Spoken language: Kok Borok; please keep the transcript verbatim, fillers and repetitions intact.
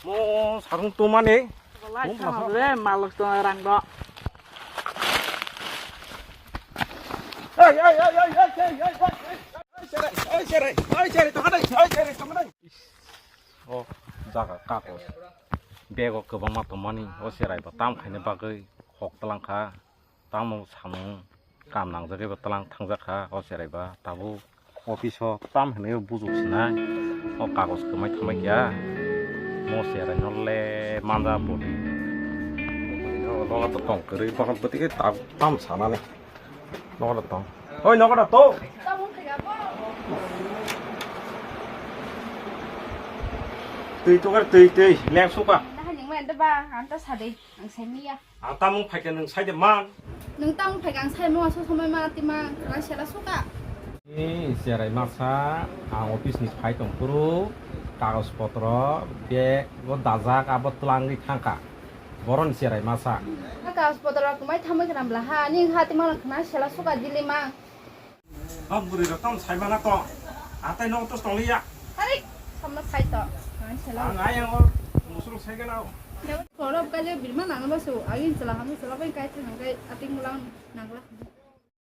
Mo sarung tumani. Walai, tamo sama le, maluk to rang do. Hey, hey, hey, hey, hey, hey, hey, hey, hey, sere, hey, sere, hey, sere, tong dai, hey, sere, tong dai. O jaga kagos. Bego kwbangma tongmani, o cherai bo tam khaina bagwi hok tlang kha. Tamo samung kam nangjagwi bo tlang thangjak kha o cherai ba tabuk office o tam hinwi o bujuk sinai o kagos kwmai thamai kya mo cherai no le manja bodi o loga to tong kwrwi borok bwtwi khe tabuk tam sanani nogo da tong oi nogo da to twi to kar twi twi leng suka. Nahani mo enda ba anta sade ang semiya. Ang tamung phaikha nwng saide man. Nwng tamung phaikha ang saimung aswk somai ma tima kwrang sela suka. Ni cherai masa ang office ni phai tong phuru kagoj potro bag o dajak abo twlangwi thangkha. Boron cherai masa. Ha kagoj potro kwmai thamwi khna bla ha ni ha tima khna sela suka dili ma. O bwrwi rok tamo sai mana to. Atai no tos tong liya. Tarik, samna sai to. Ang sela. Ang ayang o musuk sai gana. Korop kaje birma nang ba su. Agin sela hamu sela bai kai thang kai ating mulang nang la.